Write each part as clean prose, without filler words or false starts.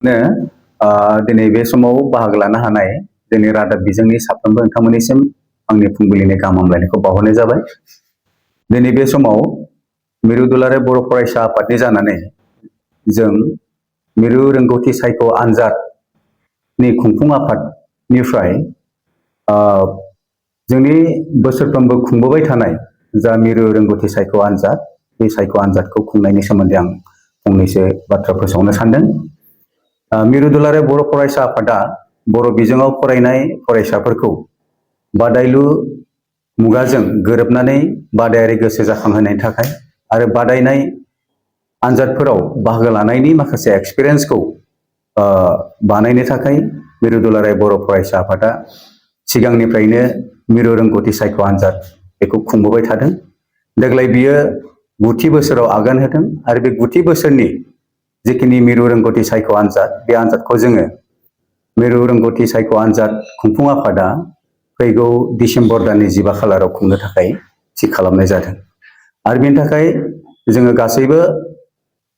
दिनै बे समाव बाहागो लानो हानाय जोंनि रादाब बिजोंनि साफ्रोमबो नोंथांमोननिसिम आंनि फुंबिलिनि गाहाम हामलायनायखौ बावहरनाय जाबाय। दिनै बे समाव मिरु दुलाराय बर' फरायसा आफादनि जानानै जों मिरु रोंगौथि सायख' आनजादनि खुंफुं आफादनिफ्राय जोंनि बोसोरफ्रोमबो खुंबोबाय थानाय जा मिरु रोंगौथि सायख' आनजाद बे सायख' आनजादखौ खुंनायनि सोमोन्दै आं फंनैसो बाथ्रा फोसावनो सानदों। मिरु दुलाराय बर' फरायसा आफादा बर' बिजोङाव फरायनाय फरायसाफोरखौ बादायलु मुगाजों गोरोबनानै बादायारि गोसो जाखांहोनायनि थाखाय आरो बादायनाय आनजादफोराव बाहागो लानायनि माखासे एक्सपिरियेन्सखौ बानायनो थाखाय मिरु दुलाराय बर' फरायसा आफादा सिगांनिफ्रायनो मिरु रोंगौथि सायख' आनजाद बेखौ खुंबोबाय थादों। देग्लाय बियो 9थि बोसोराव आगान होदों आरो बे 9थि बोसोरनि जिखिनि मिरु रोंगौथि सायख' आनजाद बे आनजादखौ जोङो मिरु रोंगौथि सायख' आनजाद खुंफुं आफादा फैगौ डिसेम्बर दाननि 15 खालाराव खुंनो थाखाय थि खालामनाय जादों। आरो बेनि थाखाय जोङो गासैबो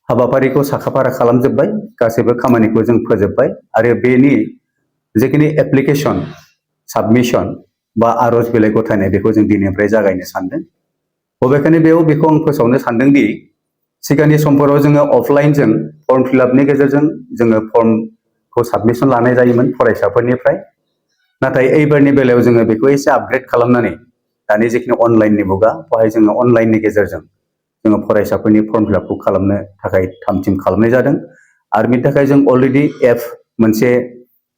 हाबाफारिखौ साखाफारा खालामजोब्बाय, गासैबो खामानिखौ जों फोजोबबाय आरो बेनि जिखिनि एप्लिकेसन साबमिसन बा आर'ज बिलाइ गथायनाय बेखौ जों दिनैनिफ्राय जागायनो सानदों। बबेखानि बेखौ आं फोसावनो सानदोंदि सिगांनि समफोराव जोङो अफलाइनजों फर्म फिलापनि गेजेरजों जोङो फर्मखौ साबमिसन लानाय जायोमोन फरायसाफोरनिफ्राय। नाथाय एइबारनि बेलायाव जोङो बेखौ एसे आपग्रेड खालामनानै दानि जिखिनि अनलाइननि मुगा बेवहाय जोङो अनलाइननि गेजेरजों जोङो फरायसाफोरनि फर्म फिलापखौ खालामनो थाखाय थाम थिम खालामनाय जादों। आरो बेनि थाखाय जों अलरेडि एप मोनसे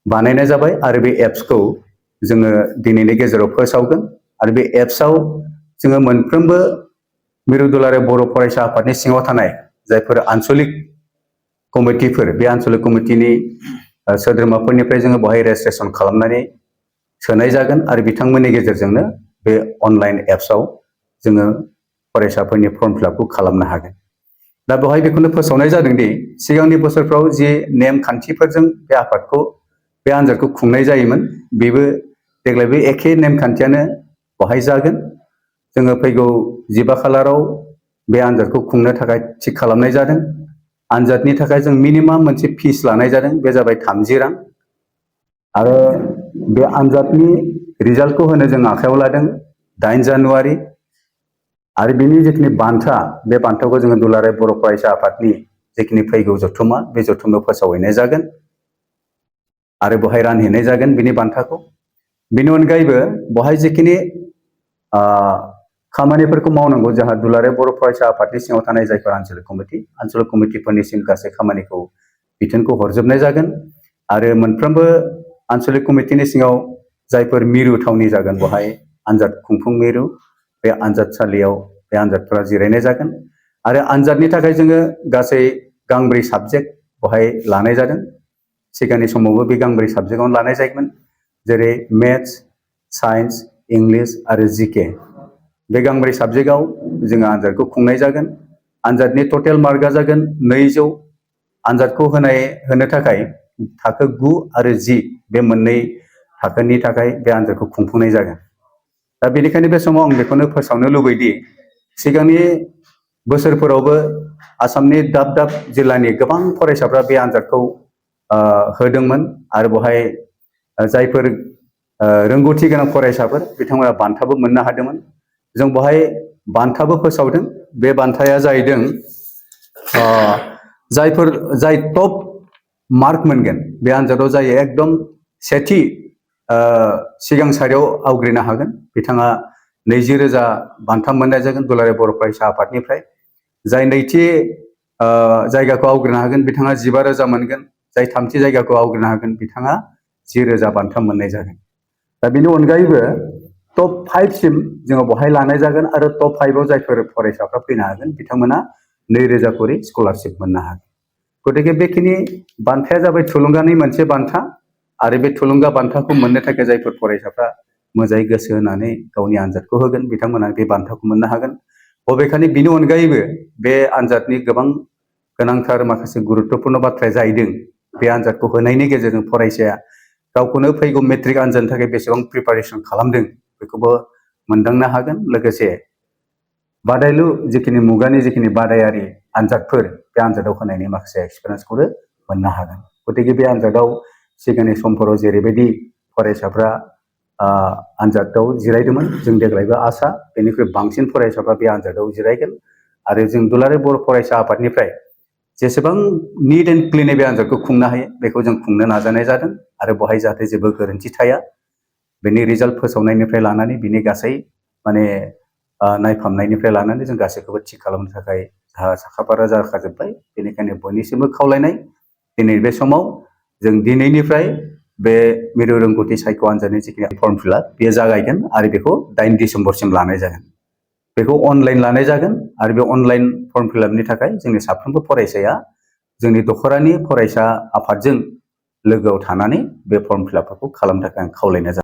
बानायनाय जाबाय आरो बे एप्सखौ जोङो दिनैनि गेजेराव फोसावगोन आरो बे एप्सआव जोङो मोनफ्रोमबो मिरु दुलाराय बर' फरायसा आफादनि सिङाव थानाय जायफोर आनसलिक कमिटिफोर बे आनसलिक कमिटिनि सोद्रोमाफोरनिफ्राय जोङो बेवहाय रेजिस्ट्रेसन खालामनानै सोनाय जागोन आरो बिथांमोननि गेजेरजोंनो बे अनलाइन एप्सआव जोङो फरायसाफोरनि फर्म फिलापखौ खालामनो हागोन। दा बेवहाय बेखौनो फोसावनाय जादोंदि सिगांनि बोसोरफ्राव जि नेमखान्थिफोरजों बे आफादखौ बे आनजादखौ खुंनाय जायोमोन बेबो देग्लायबो एखे नेमखान्थियानो बेवहाय जागोन। जोङो फैगौ 15 खालाराव बे आनजादखौ खुंनो थाखाय थिग खालामनाय जादों। आनजादनि थाखाय जों मिनिमाम मोनसे फिस लानाय जादों, बे जाबाय 30 रां आरो बे आनजादनि रिजाल्टखौ होनो जों आखायाव लादों 8 जानुवारि आरो बिनि जिखिनि बान्था बे बान्थाखौ जोङो दुलाराय बर' फरायसा आफादनि जिखिनि फैगौ जथुम्मा बे जथुम्मायाव फोसावहैनाय जागोन आरो बेवहाय रानहैनाय जागोन बिनि बान्थाखौ। बेनि अनगायैबो बेवहाय जिखिनि खामानिफोरखौ मावनांगौ जोंहा दुलाराय बर' फरायसा आफादनि सिङाव थानाय जायफोर आनसलिक कमिटिफोरनिसिम गासै खामानिखौ बिथोनखौ हरजोबनाय जागोन आरो मोनफ्रोमबो आनसलिक कमिटिनि सिङाव जायफोर मिरु थावनि जागोन बेवहाय आनजाद खुंफुं मिरु बे आनजादसालियाव बे आनजादफोरा जिरायनाय जागोन आरो आनजादनि थाखाय जोङो गासै गांब्रै साबजेक्ट बेवहाय लानाय जादों। सिगांनि समावबो बे गांब्रै साबजेक्टआवनो लानाय जायोमोन, जेरै मेथ्स, साइन्स, इंलिस आरो जिके। बे गांब्रै साबजेक्टआव जोङो आनजादखौ खुंनाय जागोन। आनजादनि टटेल मार्कआ जागोन 200। आनजादखौ होनो थाखाय थाखो 9 आरो 10 बे मोननै थाखोनि थाखाय बे आनजादखौ खुंफुंनाय जागोन। दा बेनिखायनो बे समाव आं बेखौनो फोसावनो लुबैदि सिगांनि बोसोरफोरावबो आसामनि दाब दाब जिल्लानि गोबां फरायसाफ्रा बे आनजादखौ होदोंमोन आरो बेवहाय जायफोर रोंगौथि गोनां फरायसाफोर बिथांमोना बान्थाबो मोननो हादोंमोन। जों बेवहाय बान्थाबो फोसावदों। बे बान्थाया जाहैदों जाय टप मार्क मोनगोन बे आनजादाव जाय एकदम सेथि सिगां सारियाव आवग्रिनो हागोन बिथाङा 20,000 बान्था मोननाय जागोन दुलाराय बर' फरायसा आफादनिफ्राय। जाय नैथि जायगाखौ आवग्रिनो हागोन बिथाङा 15,000 मोनगोन। जाय थामथि जायगाखौ आवग्रिनो हागोन बिथाङा 10,000 बान्था मोननाय जागोन। दा बेनि अनगायैबो टप 5 सिम जोङो बेवहाय लानाय जागोन आरो टप 5 आव जायफोर फरायसाफ्रा फैनो हागोन बिथांमोना 2,000 करि स्कलारशिप मोननो हागोन। गतिके बेखिनि बान्थाया जाबाय थुलुंगानि मोनसे बान्था आरो बे थुलुंगा बान्थाखौ मोननो थाखाय जायफोर फरायसाफ्रा मोजाङै गोसो होनानै गावनि आनजादखौ होगोन बिथांमोना बे बान्थाखौ मोननो हागोन। बबेखानि बिनि अनगायैबो बे आनजादनि गोबां गोनांथार माखासे गुरुत्वपूर्ण बाथ्राया जाहैदों बे आनजादखौ होनायनि गेजेरजों फरायसाया गावखौनो फैगौ मेट्रिक आनजादनि थाखाय बेसेबां प्रिपारेसन खालामदों बेखौबो मोनदांनो हागोन। लोगोसे बादायलु जिखिनि मुगानि जिखिनि बादायारि आनजादफोर बे आनजादाव होनायनि माखासे एक्सपिरियेन्सखौबो मोननो हागोन। गतिके बे आनजादाव सिगांनि समफोराव जेरैबायदि फरायसाफ्रा आनजादाव जिरायदोंमोन, जों देग्लायबो आसा बेनिख्रुइ बांसिन फरायसाफ्रा बे आनजादाव जिरायगोन आरो जों दुलाराय बर' फरायसा आफादनिफ्राय जेसेबां निट एन्ड क्लिनै बे आनजादखौ खुंनो हायो बेखौ जों खुंनो नाजानाय जादों आरो बेवहाय जाहाथे जेबो गोरोन्थि थाया बेनि रिजाल्ट फोसावनायनिफ्राय लानानै बिनि गासै माने नायफामनायनिफ्राय लानानै जों गासैखौबो थि खालामनो थाखाय साखाफारा जाखाजोब्बाय। बेनिखायनो बयनिसिमबो खावलायनाय दिनै बे समाव जों दिनैनिफ्राय बे मिरु रोंगौथि सायख' आनजादनि जिखिनि फर्म फिलआप बेयो जागायगोन आरो बेखौ 9 डिसेम्बरसिम लानाय जागोन। बेखौ अनलाइन लानाय जागोन आरो बे अनलाइन फर्म फिलआपनि थाखाय जोंनि साफ्रोमबो फरायसाया जोंनि दख'रानि फरायसा आफादजों लोगोआव थानानै बे फर्म फिलआपफोरखौ खालामनो थाखाय आं खावलायनाय जाबाय।